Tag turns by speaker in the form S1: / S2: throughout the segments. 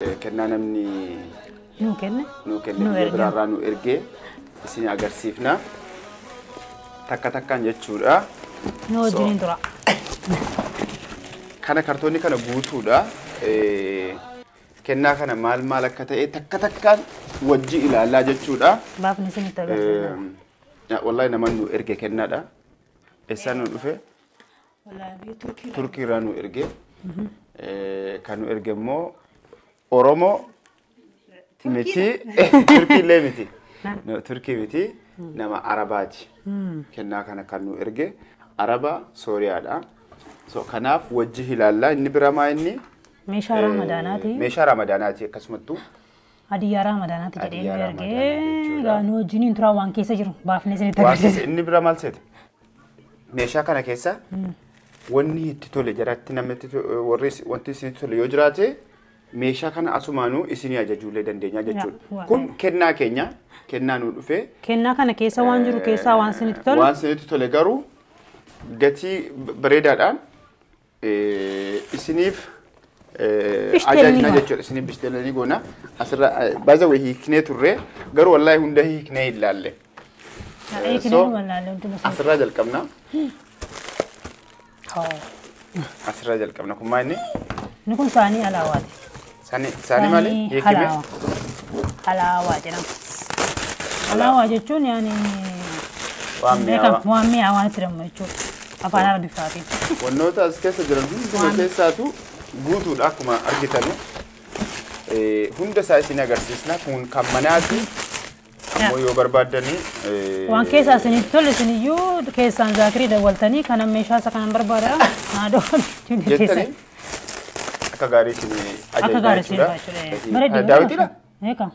S1: Kennaa namni
S2: nuu kenne.
S1: Nuu kenne
S2: nu
S1: biyya
S2: erge.
S1: Biraarraa nu ergee isin agarsiifna. Takka takkaan jechuudha.
S2: Nu wajjiniin tura.
S1: Kana kartoonni kana guutuudha. Kennaa kana maal maal akka ta'e takka takkaan wajji ilaalaa jechuudha.
S2: Baafni isinitti agarsiifna.
S1: Wallahi nama nu erge kennaadha. Eessaan nu dhufe?
S2: Wallahi biyya Turkii.
S1: Turkiirraa nu erge. Kan nu erge immoo Oromoo miti. Turkiillee miti. No, Turkii miti. Nama Arabaati. Kennaa kana kan nu erge Araba Sooriyaadha. So kanaaf wajji ilaallaa. Inni bira maa inni?
S2: Meeshaa Ramadaanaati.
S1: Meeshaa Ramadaanaati akkasumattuu.
S2: Hadiyyaa Ramadaanaati jedhee nu
S1: Hadiyyaa
S2: ergee.
S1: Ramadaanaa jechuudha.
S2: Egaa nu wajjiniin tura, waan keessa jiru baafnee isinitti
S1: Waan
S2: agarsiisa.
S1: keessa inni bira maal seete? Meeshaa kana keessa wanni itti tole jaratti namni warri wanti isinitti tole yoo jiraate, meeshaa kana asumaanuu isinii ajajuullee dandeenya jechuudha.
S2: Yaa,
S1: Kun kennaa keenya, kennaa nu dhufe.
S2: Kennaa kana keessa waan jiru keessaa waan isinitti tole.
S1: Waan isinitti tole garuu gatii bareedaadhaan isiniif
S2: Bishtelli
S1: ajajna
S2: goona.
S1: jechuudha. Isiniif bishtelanii goona. Asirra baay'ee hiiknee turre, garuu wallaahi hunda hiiknee hin laalle.
S2: Hiiknee
S1: So,
S2: wallaalle hunduma isaa.
S1: Asirraa jalqabna.
S2: Haa.
S1: Asirraa jalqabna. Kun maal inni?
S2: Inni kun saanii alaawaati.
S1: Saanii maali? Hiikime?
S2: Halaawaa. Halaawaa jedhama. Halaawaa jechuun yaani
S1: waan mi'aawaa.
S2: Waan mi'aawaa itti jedhamu jechuudha. Afaan Arabiffaatiin.
S1: Wannoota as keessa jiran hunduma keessaatu guutuudha akkuma argitanu. Hunda isaa isin agarsiisna. Kun kan manaati. Ammoo yoo barbaaddanii
S2: Waan keessaa isinitti tole isiniyyuu keessaan Zaakirii dawwaltanii kana meeshaa isa kanan barbaada naa dawwal
S1: jettanii akka gaarii isin
S2: akka
S1: ajajna
S2: gaarii isin
S1: jechuudha.
S2: jechuudha. Bareedu.
S1: Daawwitiidha?
S2: Eeka.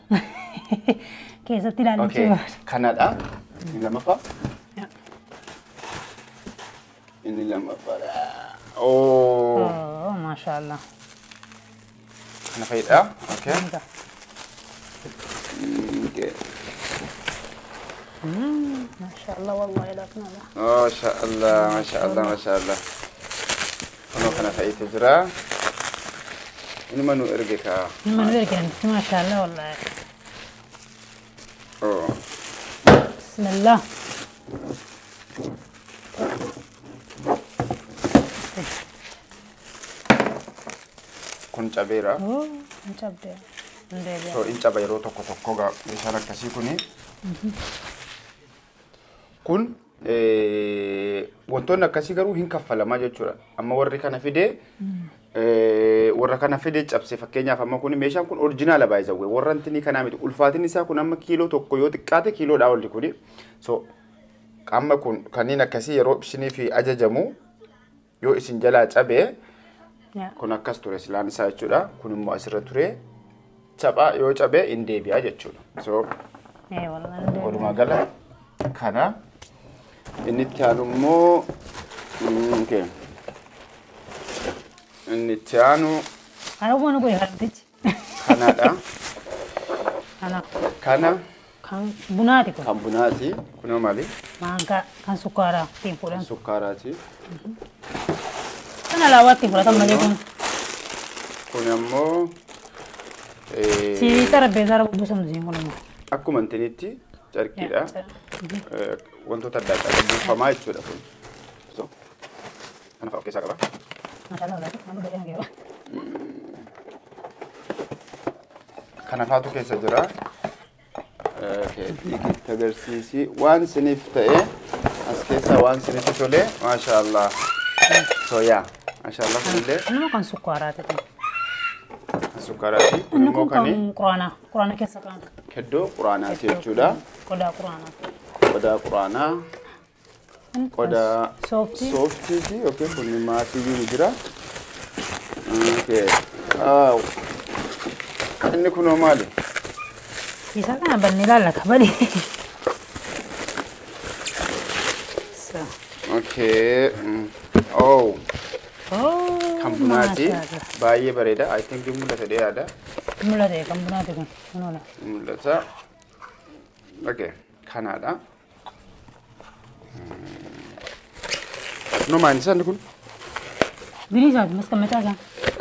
S2: Keessatti ilaaluu
S1: Okay. Kanadha. Inni lammaffaa. Inni lammaffaadha. Oh.
S2: Oh, maashaallah.
S1: Kana fayyada. Okay. Okay.
S2: Maashaallah, wallahi laafnaa.
S1: Masha Allah, masha Allah, masha Allah. Kunoo kana fa'iitu jira. Inuma nu erge kaa.
S2: Nama nu erge namtichi, maashaallah wallahi.
S1: Oh.
S2: Bismillah.
S1: Kun cabeera.
S2: Oh, hin cabde. Hin deebi'a.
S1: So in caba yeroo tokko tokko gaa meeshaan akkasii kuni. Kun wantoonni akkasii garuu hin kaffalamaa jechuudha. Amma warri kana fidee warra kana fidee cabse, fakkeenyaaf amma kun meeshaan kun original baay'isawwe warra intinii kanaa miti. Ulfaatinni isaa kun amma kiiloo 1 yoo xiqqaate kiiloodhaa olli kuni. So amma kun kanneen akkasii yeroo isiniif ajajamu yoo isin jalaa cabee, kun akkas ture silaan isaa jechuudha. Kun immoo asirra ture. Caphaa yoo cabee hin deebi'a jechuudha. So
S2: Wallahi hin deebi'a.
S1: Walumaa gala kana inni itti aanu immoo okay. Inni itti aanu
S2: Arabuma nu godhe haramtichi.
S1: Kanadha.
S2: Kana.
S1: Kana
S2: kan bunaati kun.
S1: Kan bunaati. Kunoo maali?
S2: Maankaa kan sukkaaraa ittiin fuudhan.
S1: Sukkaaraati.
S2: Kan alaabaa ittiin fudhatan malee kun.
S1: Kun ammoo
S2: Sibii xarapheezaa irra buusamu siin kun immoo.
S1: Akkuma intinitti carqiidha. Wantoota adda addaa buufamaa jechuudha kun. So kana fa'a of keessaa qaba.
S2: Maashaallah wallahi nama godhe nageera.
S1: Kana faatu keessa jira. Hiikitti agarsiisi. Waan isiniif ta'e as keessaa waan isinitti tole, maasha Allah. So yaa, maasha Allah, kunillee
S2: Inni immoo kan sukkaaraati kun.
S1: Sukkaaraati. Kun
S2: Inni
S1: immoo
S2: kun
S1: kani
S2: kan quraanaa. Quraana keessa kan.
S1: Keddoo quraanaati jechuudha.
S2: Qodaa quraanaa.
S1: Qodaa quraanaa. Qodaa
S2: Sooftii.
S1: Sooftiiti yookiin kun maatiyyuu ni jira. Okay. Ah, inni kunoo maali?
S2: Isa kana bannee ilaalla kabali. So.
S1: Okay. Oh,
S2: Oh,
S1: kan bunaati.
S2: maashaallah.
S1: Baay'ee bareeda. I think mul'ata dheeraadha.
S2: Mul'ate, kan bunaati kun. Kunuuna.
S1: Mul'ata. Okay, kanaadha. No, maal isaan kun?
S2: Biniisaati maskammachaa isaa.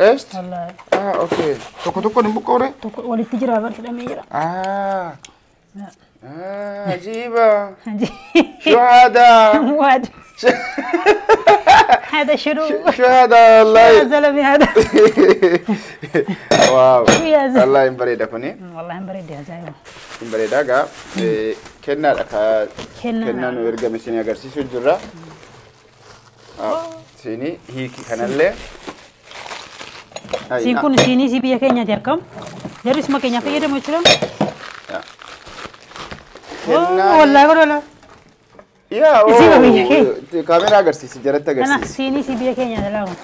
S1: Eest?
S2: Wallaahi.
S1: Ah, okay. Tokko tokkoon hin buqqoore?
S2: Tokko walitti jira bar hidhamee jira.
S1: Ah. Ah, ajiiba. شو هذا؟
S2: واد هذا شنو؟
S1: شو هذا والله؟
S2: يا زلمه هذا.
S1: Wow.
S2: يا زلمه.
S1: والله hin bareeda kuni.
S2: والله hin bareeda ajaa'iba.
S1: Hin bareeda gaa. Kennaadha ka
S2: Kennaa.
S1: Kennaa nu ergame isin agarsiisuu jirra. Siinii hiiki kanallee.
S2: Siin kun siinii si biyya keenyaati akkam? Jarri isuma keenya fayyadamu jechuudha.
S1: Kennaa.
S2: Wallaahi kun wallaahi.
S1: Yaa
S2: Isii biyya keenya.
S1: Kaameraa agarsiisi jalatti
S2: Kana
S1: agarsiisi.
S2: siinii si biyya keenyaati laamu.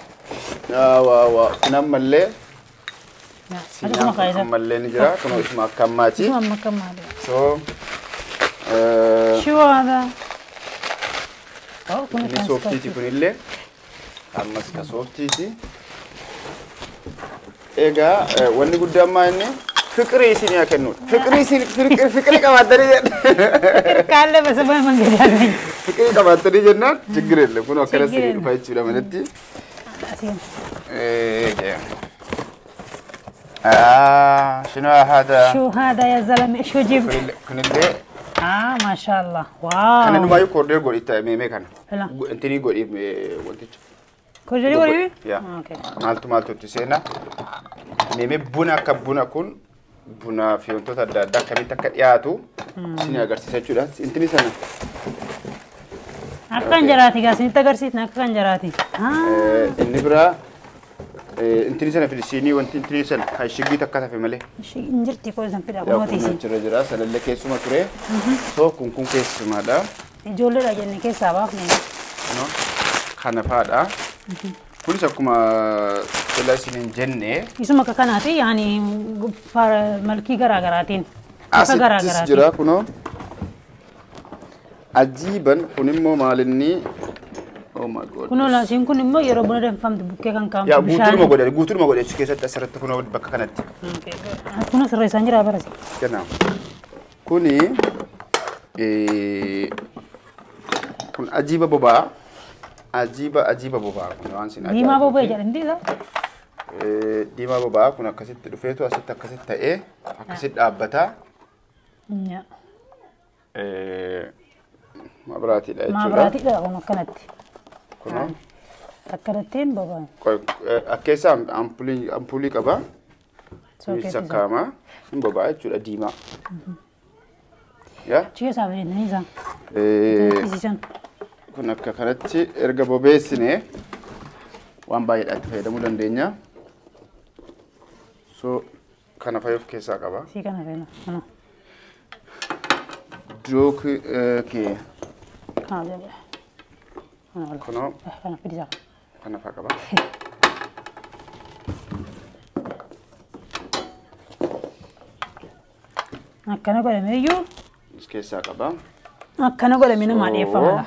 S1: Waa waa kun ammallee
S2: Asuma kaayisaa.
S1: ammallee ni jira kun isuma akka ammaati.
S2: Isuma amma akka ammaati.
S1: So
S2: شو هذا؟ Oh, kun
S1: inni sooftiiti kunillee ammas ka sooftiiti. Egaa wanni guddaan maa inni fiqirii isin haa kennuudha. Fiqirii isin fiqirii qabaattanii jenna.
S2: ካለ በሰማይ መንገድ ያገኝ
S1: Fiqirii qabaattanii jennaan ችግር የለም kun akkana isinii dhufa jechuudha manatti. شنو هذا؟
S2: شو هذا يا زلمه شو جبت؟
S1: Kunillee
S2: اه ما شاء الله واو.
S1: Kana numaayyuu koordee godhi meemee kana.
S2: Hala.
S1: Intinii godhi wanticha.
S2: Koordee godhi?
S1: Yaa.
S2: Okay.
S1: Maaltu maaltu itti seena. Meemee buna akka buna kun bunaa fi wantoota adda addaa akkamitti akka dhiyaatu isin agarsiisa jechuudha. Intinii sana.
S2: Akka kan jaraati gaa isinitti agarsiisna akka kan jaraati.
S1: Inni biraa intinii sana fidi siinii wanti intinii sana kan shigii takka tafe malee.
S2: Hin jirti koo isan fida
S1: Yaa
S2: kunoo
S1: kun
S2: tiisi.
S1: achirra jira sanallee keessuma ture. So kun kun keessumaadha.
S2: Ijoolleedha jenne keessaa baafne.
S1: No, kana fa'aadha. Kunis akkuma sila isiniin jenne
S2: Isuma akka kanaati yaani malkii garaa garaatiin. Bifa garaa
S1: asittis
S2: garaatiin.
S1: jira kunoo. Ajiiban kun immoo maalinni oh my god.
S2: Kunoo laasiin kun immoo yeroo buna danfamtu bukkee kan kaa'amu.
S1: Yaa guutuudhuma godhe guutuudhuma godhe achi keessatti asirratti kunoo bakka kanatti.
S2: Kunoo sirreessaan jira barasi.
S1: Kanaaf kuni kun ajiiba boba'aa. Ajiiba ajiiba boba'aa kun waan sin
S2: Diimaa boba'e jedhamti isa.
S1: Diimaa boba'aa kun akkasitti dhufeetu asitti akkasitti ta'ee akkasitti dhaabbata. Mabiraatiidha jechuudha.
S2: Mabiraatiidha kun akkanatti.
S1: Kunoo.
S2: Akkanattiin boba'an.
S1: Akkeessa ampuulii qaba.
S2: Sookeetii isaa.
S1: Sakkaama. Hin boba'a jechuudha diimaa. Yaa.
S2: Achi keessaa bareedanii isaa. Isiisan.
S1: Kun akka kanatti erga bobeessine waan baay'eedhaan itti fayyadamuu dandeenya. So kana fayyoof keessaa qaba.
S2: Isii kana feena. Kana.
S1: Dooki kee.
S2: Kana jedhe. Kana wala.
S1: Kunoo.
S2: Kana fidi isaa.
S1: Kana fa'aa qaba.
S2: Akkana godhame iyyuu.
S1: As keessaa qaba.
S2: Akkana godhame namaa dhiyeeffama.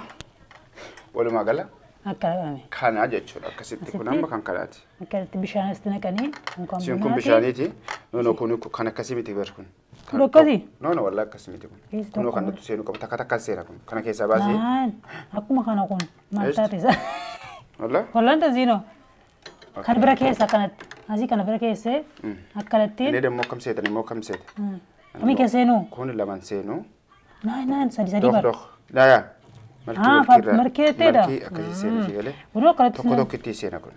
S1: Walumaa gala.
S2: Akkana godhame.
S1: Kana jechuudha akkasitti kun amma kan kanaati.
S2: Akkanatti bishaan asitti naqanii. Kun kan
S1: Siin kun
S2: bunaati.
S1: bishaaniiti. No no kun kan akkasii miti bar kun.
S2: Kun akkasii?
S1: No no wallaahi akkasii miti kun.
S2: Keessa
S1: Kunoo
S2: tokko
S1: kan nuti seenuu qabu takka takkaan seena kun. Kana keessaa baasee.
S2: Naan akkuma kana kun maal taate isa.
S1: Wallaahi.
S2: Wallaan taasiinoo. Kan bira keessa akkanatti. Asii kana bira keessee akkanatti.
S1: Inni immoo akkam seetan immoo akkam seete.
S2: Kamii keessa seenuu?
S1: Kun lamaan seenuu.
S2: Naan naan sadi sadi
S1: Dok
S2: bara.
S1: dok. Laa yaa. Malkii
S2: Ah,
S1: malkii irraa.
S2: malkii jetteedha?
S1: Malkii akkasii seenu si galee.
S2: Kunoo akkanatti.
S1: Tokko tokkotti seena kun.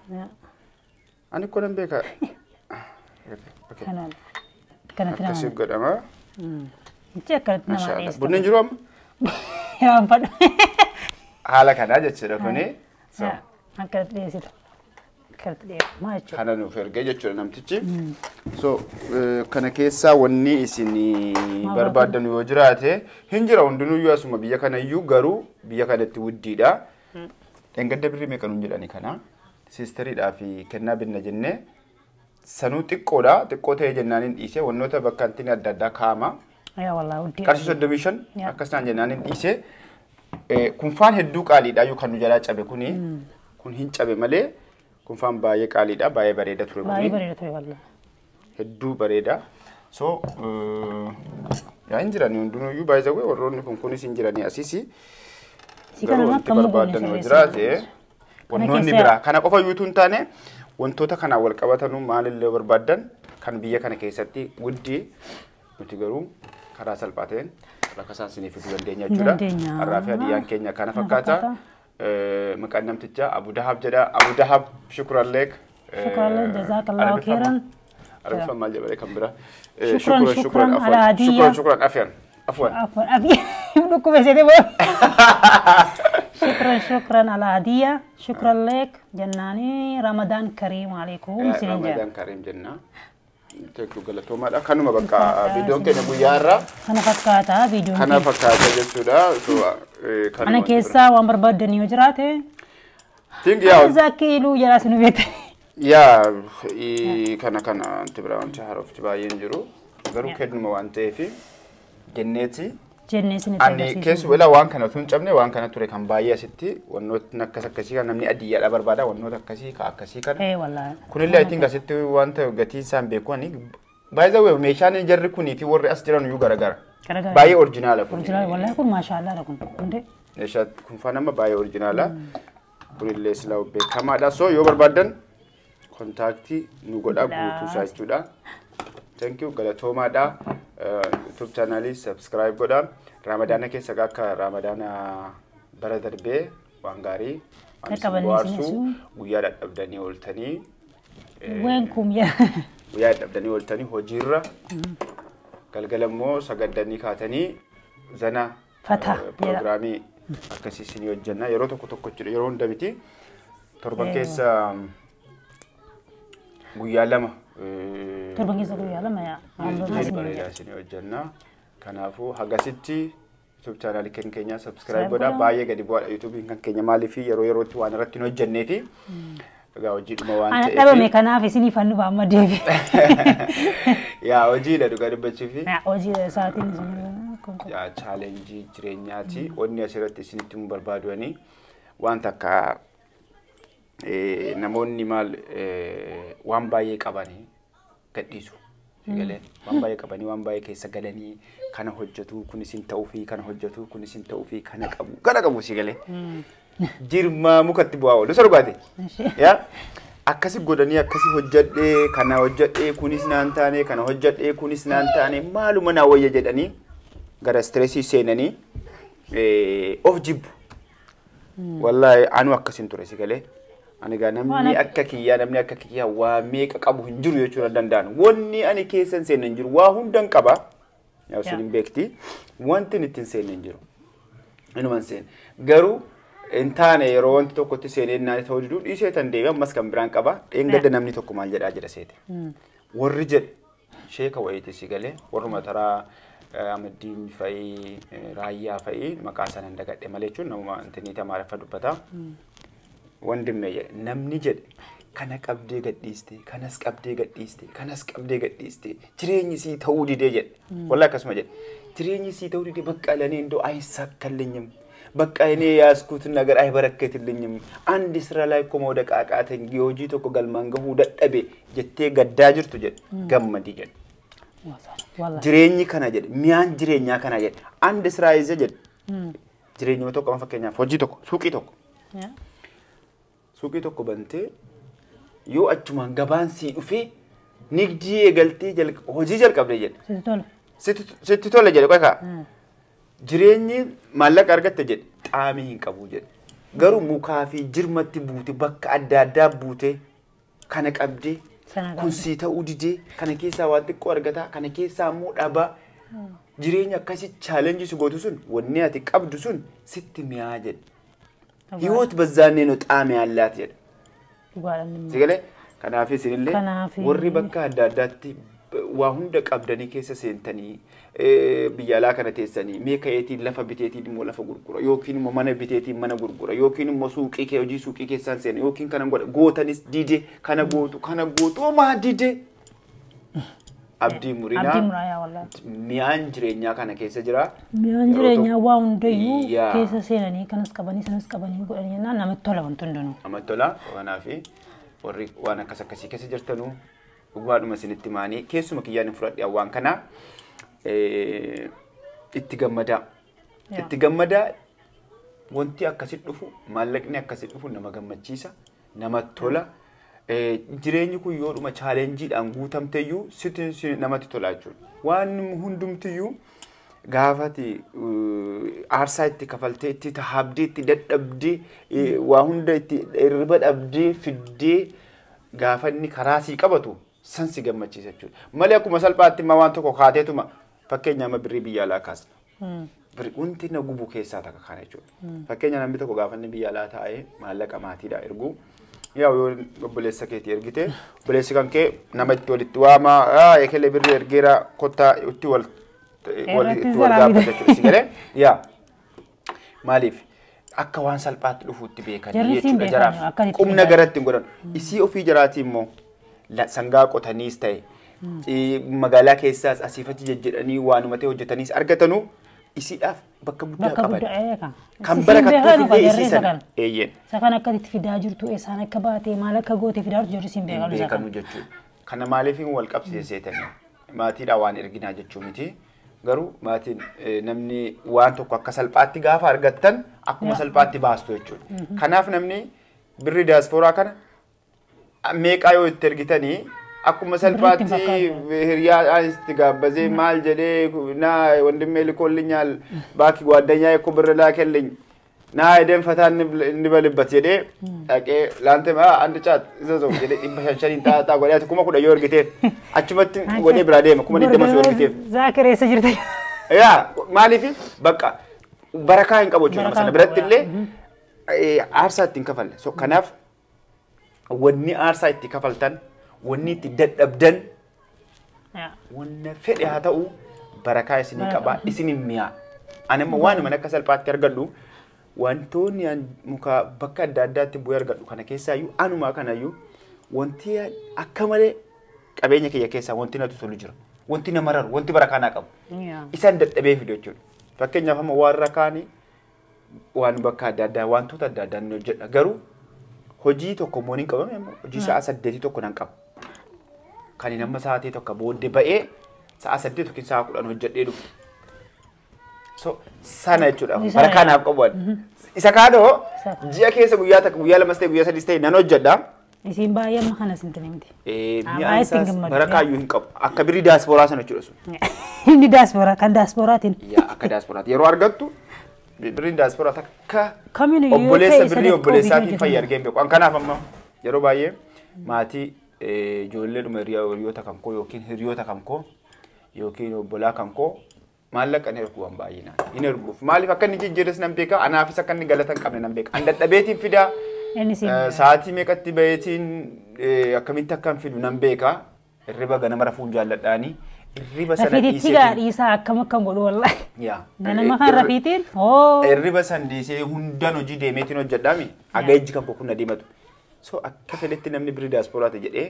S1: Ani kun beeka. Okay.
S2: Kanaan. Akkanatti
S1: Akkasii
S2: nama.
S1: godhama.
S2: Ichi akkanatti nama
S1: Masha Allah.
S2: dhiyeessa.
S1: Bunni hin jiru amma?
S2: Yaan fadhu.
S1: Haala kanaa jechuudha kuni. So
S2: Akkanatti dhiyeessitu. Akkanatti dhiyeessu. Maa jechuudha.
S1: kana nuuf ergee jechuudha namtichi. So kana keessaa wanni isin barbaaddan yoo jiraate hin jira hundinuyyuu asuma biyya kanayyuu garuu biyya kanatti wuddiidha. Dheengadda birrii meeqa nuun jedhani kana siisteriidhaa fi kennaa binna jennee sanuu xiqqoodha xiqqoo ta'ee jennaan hin dhiise wannoota bakka intinni adda addaa kaa'ama.
S2: Yaa wallaahi wuddii.
S1: Qarshii 35
S2: Yaa.
S1: akkas naan jennaan hin dhiise. Kunfaan hedduu qaaliidha iyyuu kan nu jalaa cabe kuni kun hin cabe malee kunfaan baay'ee qaaliidha baay'ee bareeda ture
S2: Baay'ee
S1: kuni
S2: bareeda ture wallaahi.
S1: hedduu bareeda. So yaa hin jirani hundinuyyuu baay'ee warroonni kun kunis hin jirani asiisi.
S2: Si kana
S1: Garuu
S2: amma
S1: wanti
S2: akkam goone
S1: barbaadan yoo
S2: sirreessina.
S1: jiraate Wantoonni biraa kana qofa yuutuu hin taane wantoota kanaan wal qabatanuu maalillee barbaaddan kan biyya kana keessatti guddii nuti garuu karaa salphaa ta'een rakkasaan isiniif fiduu dandeenya jechuudha. Har'aa fi hadiyyaan keenya kana fakkaata. Maqaan namtichaa Abu Dahab jedha. Abu Dahab shukran leek.
S2: Shukran leek jazakallahu khairan.
S1: Arabifaan maal jedhee kan biraa.
S2: Shukran shukran ala hadiyya.
S1: Shukran shukran afyan. Afwan.
S2: Afwan afi. Dhukkube seetee boo. Shukran shukran ala hadiyya. Shukran leek jennaani Ramadaan kariim alaikum sinin jedha.
S1: Ramadaan kariim jenna. Teekuu galatoomaadha. Kanuma bakka viidiyoon keenya guyyaa irraa.
S2: Kana fakkaata viidiyoon
S1: keenya. Kana fakkaata jechuudha.
S2: Kana keessaa waan barbaaddan yoo jiraate.
S1: Tingi yaa.
S2: Zakiiluu jedhaa sinu beekte.
S1: Yaa kana kana wanti biraa wanti haarofti baay'een jiru. Garuu kennuma waan ta'eef jenneeti.
S2: Jennee isinitti
S1: Ani keessu ilaa waan kana osoo hin cabne waan kana ture kan baay'ee asitti wantootni akkas akkasii kan namni adiyyaadha barbaada wantoota akkasii ka akkasii kana.
S2: Ee wallaahi.
S1: Kunillee I think asitti wanta gatiin isaan beeku ani by the way meeshaan jarri kunii fi warri as jiran iyyuu garagara.
S2: Garagara.
S1: Baay'ee orjinaala kun.
S2: Orjinaala wallaahi kun maashaallaadha kun hundee.
S1: Meeshaa kun faan amma baay'ee orjinaala. Kunillee silaa beekamaadha. So yoo barbaaddan kontaaktii nu godhaa guutuu isaa jechuudha. Thank you galatoomaadha. YouTube channelii subscribe godhaa. Ramadaana keessa akka Ramadaana bara darbee waan gaarii waan isin bohaarsu guyyaa dadhabdanii ooltanii.
S2: Weenkum yaa.
S1: Guyyaa dadhabdanii ooltanii hojiirra galgala immoo sagaddanii kaatanii zana piroogiraamii akkasii isinii hojjenna. Yeroo tokko tokko jechuudha yeroo hunda miti. Torban keessa guyyaa lama.
S2: Torban keessa guyyaa lama yaa.
S1: Bareedaa isinii hojjenna. Kanaafuu hagasitti YouTube chaanaalii kan keenya subscribe godhaa. Baay'ee gadi bu'aadha YouTube'n kan keenya maaliif yeroo yerootti waan irratti hin hojjennee fi egaa hojiidhuma waan ta'eef.
S2: Ana dhabame kanaaf isinii fannu amma deebi.
S1: Yaa hojiidha dhugaa dubbachuu fi.
S2: Hojiidha isaatiin isinii.
S1: Yaa chaalenjii jireenyaati. Wanni asirratti isinitti himuu barbaadanii waan takka namoonni maal waan baay'ee qabanii gadhiisu. Galee waan baay'ee qabanii waan baay'ee keessa galanii kana hojjetu kun isin ta'uu fi kana hojjetu kun isin ta'uu fi kana qabu kana qabu si galee. Jirma mukatti bu'aa oolu isa dhugaati. Yaa akkasi godhanii akkasi hojjedhee kana hojjedhee kunis naan taane kana hojjedhee kunis naan taane maaluma naa wayya jedhanii gara stressii seenanii of jibbu. Wallaahi anu akkasin ture si galee. Ani gaa namni akka kiyyaa waa meeqa qabu hin jiru jechuudha danda'an. Wanni ani keessa hin seenne hin jiru waa hundan qaba. Yaa isin hin beekti. Wanti inni ittiin seenne hin jiru. Inuma hin seenne. Garuu hin taane yeroo wanti tokkotti seenee naani ta'uu diduu dhiisee tan deebi'e ammas kan biraan qaba. Dheengadda namni tokko maal jedhaa jira seete. Warri jedhe sheeka wayiiti si galee warruma taraa Amaddiin fa'ii raayyaa fa'ii maqaa sana hin dagadhe malee jechuun namuma intinii Amaariffa dubbata. Wandimme jedhe namni jedhe kana qabdee gadhiiste kanas qabdee gadhiiste kanas qabdee gadhiiste jireenyi sii ta'uu didee jedhe. Wallaahi akkasuma jedhe jireenyi sii ta'uu didee bakka lanii indoo አይሳካልኝም በቃ እኔ ያዝኩትን ነገር አይበረከትልኝም አንድ ስራ ላይ እኮ መውደቅ አቃተኝ hojii tokko galmaan gahuu dadhabe jettee gaddaa jirtu jedhe gammadi jedhe. Jireenyi kana jedhe mi'aan jireenyaa kana jedhe አንድ ስራ ይዘህ jedhe jireenyuma tokko amma fakkeenyaaf hojii tokko suuqii tokko. Suuqii tokko bantee yoo achumaan gabaan sii dhufee nigdii eegaltee hojii jalqabde jedhe. Sitti tola jedhe qofa. Jireenyi maallaqa argatte jedhe xaamii hin qabu jedhe. Garuu mukaa fi jirmatti buute bakka adda addaa buute kana qabdee kun sii ta'uu didee kana keessaa waan xiqqoo argataa kana keessaa immoo dhabaa jireenya akkasii chaalenjii si gootu sun wanni ati qabdu sun sitti mi'aa jedhe. ህይወት በዛኔ ነው ጣዕም ያላት jedhe. Sigalee kanaaf isinillee warri bakka adda addaatti waa hunda qabdanii keessa seentanii biyya alaa kana teessanii mee ka'eetiin lafa biteetiin immoo lafa gurgura yookiin immoo mana biteetiin mana gurgura yookiin immoo suuqii kee hojii suuqii keessaan seena yookiin kana godha gootanis dide kana gootu homaa dide. Abdii murinaa mi'aan jireenyaa kana keessa jira.
S2: Mi'aan jireenyaa waa hundayyuu keessa seenanii kanas qabanii sanas qabanii godhanii jennaan namatti tola wanti hundinuu.
S1: Namatti tola kanaaf warri waan akkas akkasii keessa jirtanuu dhugaadhuma isinitti maanii keessuma kiyyaan hin fudhadhe waan kana itti gammadaa. Itti gammadaa Wanti akkasi dhufu, maallaqni akkasi dhufu nama gammachiisa, nama tola. Jireenyi kun yoo dhuma challengeiidhaan guutamteyyuu sitti namatti tola jechuudha. Waan hundumtiyyuu gaafati aarsaa itti kafaltee, itti tahabdee, itti dadhabdee, waa hunda itti hirriba dhabdee fiddee gaafa inni karaa sii qabatu san si gammachiisa jechuudha. Malee akkuma salphaatti immoo waan tokko kaateetuma fakkeenya amma birrii biyya alaa kaasna. Wanti na gubu keessaa takka kana jechuudha. Fakkeenya namni tokko gaafa inni biyya alaa taa'ee maallaqa maatiidhaa ergu, yaa yoo obboleessa keetii ergite, obboleessi kan kee nama itti walitti waama, ekelee birrii ergeera, kottaa, itti wal itti wal gaafata jechuudha. Si galee yaa maaliif akka waan salphaatti dhufuutti beekan jechuudha jaraaf. Qubna garatti hin godhan. Isii ofii jaraatii immoo sangaa qotaniis ta'e, magaalaa keessaas asiif achi jejjedhanii waanuma ta'e hojjetaniis argatanuu isiidhaaf bakka guddaa qaban. Kan barakattuuf illee isii sana. Eeyyeen.
S2: Isa kan akka itti fidaa jirtu, eessaan akka baate, maal akka goote fidaa jirtu jarri siin beekanu.
S1: Beekanu jechuudha. Kana maaliif wal qabsiise seetanii? Maatiidhaan waan erginaa jechuu miti. Garuu maatiin namni waan tokko akka salphaatti gaafa argattan akkuma salphaatti baastu jechuudha. Kanaaf namni birri diyaaspooraa kana meeqaa yoo itti ergitanii akkuma salphaatti hiriyaa itti gaabbazee maal jedhee, "ና ወንድሜ ልኮልኛል ባኪ ጓደኛ እኮ ብር ላከልኝ ና ሄደን ፈታ እንበልበት" jedhee dhaqee laante አንድ ጫት እዘዘው jedhee 500 shaniin xaaxaa godhee 10,000 yoo ergiteef achumatti godhee biraa deema, 20,000 yoo ergiteef.
S2: Zaakir eessa jirta?
S1: Yaa maaliif bakka barakaa hin qabu jechuudha, sana biratti illee aarsaa ittiin kafalle. So kanaaf wanni aarsaa itti kafaltan, wanni itti dadhabdan, wanna fedhe haa ta'u, barakaa isinii qabaa, isin mi'a. Ani amma waanuma akka salphaatti argadhu, wantoonni muka bakka adda addaatti bu'ee argadhu kana keessaayyuu anumaa kanayyuu wanti akka malee qabeenya kiyya keessaa wanti natti tolu jira. Wanti nama raru, wanti barakaa naa qabu. Isaan dadhabee fidu jechuudha. Fakkeenyaaf amma warra kaanii waan bakka adda addaa wantoota adda addaa ni hojjedha. Garuu hojii tokko immoo ni qabame, hojii sa'a 8 tokko nan qaba. Kan nama sa'aatii tokko booddee ba'ee sa'a 8 yookiin sa'a 10 hojjedhee dhufu. So sana jechuudha. Barakaa naaf qabu. Isa kaanoo ji'a keessa guyyaa takka, guyyaa lamas ta'e, guyyaa sadis ta'e nan hojjedha.
S2: Isiin baay'ee amma kana sin miti.
S1: Mi'aan isaas barakaa iyyuu hin qabu. Akka birrii diyaaspooraa sana jechuudha sun.
S2: Inni diyaaspooraa kan diyaasporaatiin.
S1: Yaa akka diyaasporaati. Yeroo argattu birriin diyaasporaa takka obboleessa birrii obboleessaatiin fayya argee hin beeku. An kanaaf amma yeroo baay'ee maatii ijoolleedhuma hiriyoota kan koo yookiin hiriyoota kan koo yookiin obbolaa kan koo maallaqa ni ergu waan baay'inaan. Hin erguuf. Maaliif akka inni jijjiirres nan beeka. Anaafis akka inni galata hin qabne nan beeka. An dadhabeetiin fidaa. Sa'aatii meeqatti baheetiin akkamitti akka hin fidu nan beeka. Hirriba ganama rafuun jaalladhaani. Hirriba sana
S2: dhiisee. Rafiitiin dhiisaa akkam akkam godhu wallahi.
S1: Yaa.
S2: Ganama kan rafiitiin hoo.
S1: Hirriba san dhiisee hundaan hojii deemeetiin hojjedhaami. Aga ijji kan koo kun na diimatu. So akka fedhetti namni birrii diyaasporaati jedhee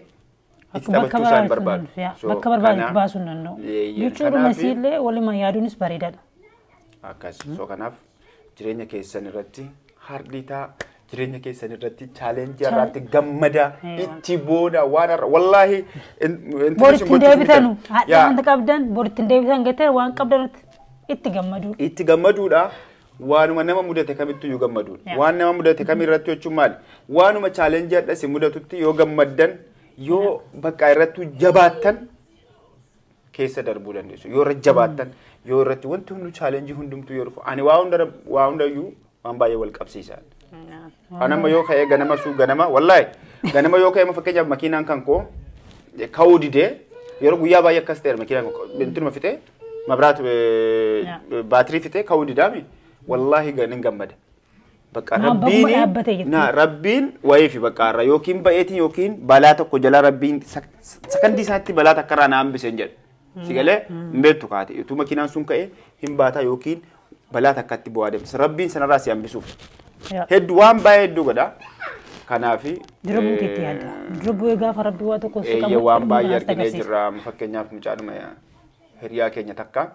S1: itti taphachuu isaan barbaadu.
S2: Bakka barbaadu baasuu hin danda'u. Jechuudha masiillee waluma yaaduunis bareedaadha.
S1: Akkas. So kanaaf jireenya keessan irratti hardii ta'a. Jireenya keessan irratti challengeii irratti gammada, itti booda waan har'a wallaahi.
S2: Boritti deebitanu haadha wanta qabdan boritti deebitan gatee waan qabdan itti gammadu.
S1: Itti gammaduudha. Waanuma nama mudate kamittu iyyuu gammaduudha. Waan nama mudate kamirratti jechuun maali? Waanuma challengeii hadha si mudatutti yoo gammaddan, yoo bakka irratti jabaattan keessa darbuu dandeessu. Yoo irra jabaattan, yoo irratti wanti hunduu challengeii hundumtuu yoo dhufu, ani waa hundayyuu waan baay'ee wal qabsiisan. Kan amma yoo ka'ee ganama suu ganama wallaahi ganama yoo ka'ee, fakkeenyaaf makiinaan kan koo ka'uu didee, yeroo guyyaa baay'ee akkas ta'eera, makiinaan koo intinuma fixee, mabraat baatirii fixee ka'uu didaami, wallaahi nin gammada. Bakka rabbiin na rabbiin wayii fi bakka irra yookiin ba'eetiin yookiin balaa tokko jala rabbiin sakandii isaatti balaa takka irraa na hambise hin jedhu. Si galee hin beektu kaate utuu makiinaan sun ka'ee hin baataa yookiin balaa takkatti bu'aa deemsa. Rabbiin sanarraa si hambisuuf. Hedduu waan baay'ee hedduu godha. Kanaafi.
S2: Dura buuteetti yaadda. Dura bu'ee gaafa rabbi waa tokko
S1: si qabu. Waan baay'ee arginee jirra. Fakkeenyaaf mucaadhuma hiriyaa keenya takka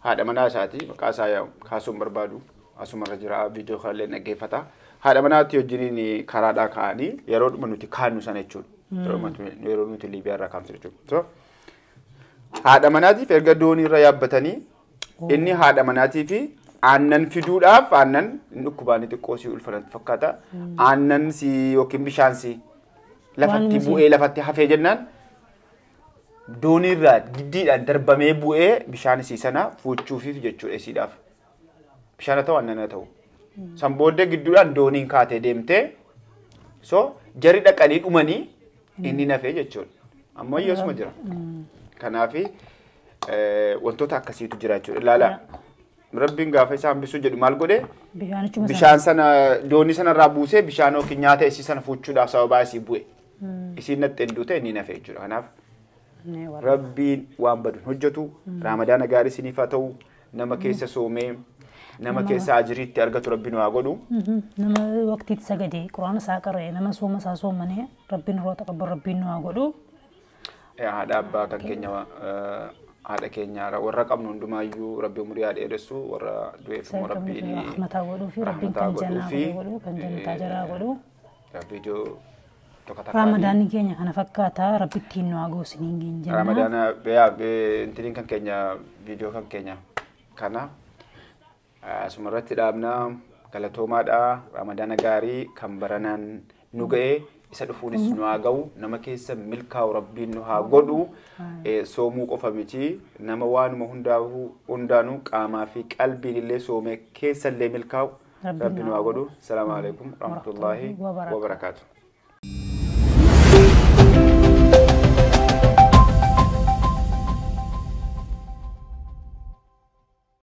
S1: haadha manaa isaati, maqaa isaa kaasuun barbaadu, asumarra jira, viidiyoo kanallee dhaggeeffata. Haadha manaatti wajjiniin karaadhaa ka'anii yeroo dhuma nuti kaannu sana jechuudha. Yeroo nuti Liibiyaa irraa kaamsu jechuudha. Haadha manaatiif erga doonii irra yaabbatanii inni haadha manaatii fi Aannan fiduudhaaf aannan inni dhukkubaanii xiqqoo si ulfanatti fakkaata. Aannan si yookiin bishaan si lafatti bu'ee lafatti hafee jennaan dooniirraa giddiidhaan darbamee bu'ee bishaan isii sana fuuchuufiif jechuudha isiidhaaf. Bishaan haa ta'u aannan haa ta'u. San booddee gidduudhaan dooniin kaatee deemtee so jarri dhaqanii dhumanii inni nafee jechuudha. Ammoo yoosuma jira. Kanaafi wantoota akkasiitu jira jechuudha. Ilaalaa. Rabbiin gaafa isa hambisuu jedhu maal godhe? Bishaan sana doonii sanarraa buusee bishaan yookiin nyaata isii sana fuuchuudhaaf sababaa isii bu'e. Isiin naxxeen duute inni nafe jechuudha. Kanaaf Rabbiin waan badu hojjetu Ramadaana gaarii isiniif haa ta'u nama keessa soomee nama keessa ajiriitti argatu Rabbiin waa godhu.
S2: Nama waqtiitti sagadee quraana isaa qara'e nama sooma isaa soomane Rabbiin yeroo taqabbalu Rabbiin waa godhu.
S1: Haadha abbaa kan keenya haadha keenya warra qabnu hundumaayyuu Rabbi umurii haa dheeressu warra du'eef immoo Rabbiin
S2: rahmataa godhuu fi Rabbiin kan jannaa godhu kan jannataa jaraa godhu.
S1: Viidiyoo tokko takka.
S2: Ramadaanni keenya kana fakkaata Rabbi ittiin nu haa goosiniin jenna.
S1: Ramadaana intiniin kan keenya viidiyoo kan keenya kana asuma irratti dhaabna galatoomaadha. Ramadaana gaarii kan baranaan nu ga'e isa dhufuunis nu haa ga'u nama keessa milkaa'u Rabbiin nu haa godhu. Soomuu qofa miti nama waanuma hundaanuu qaamaa fi qalbiin illee soomee keessa illee milkaa'u Rabbiin nu haa godhu. Salaamu alaikum warahmatullaahi wabarakaatu.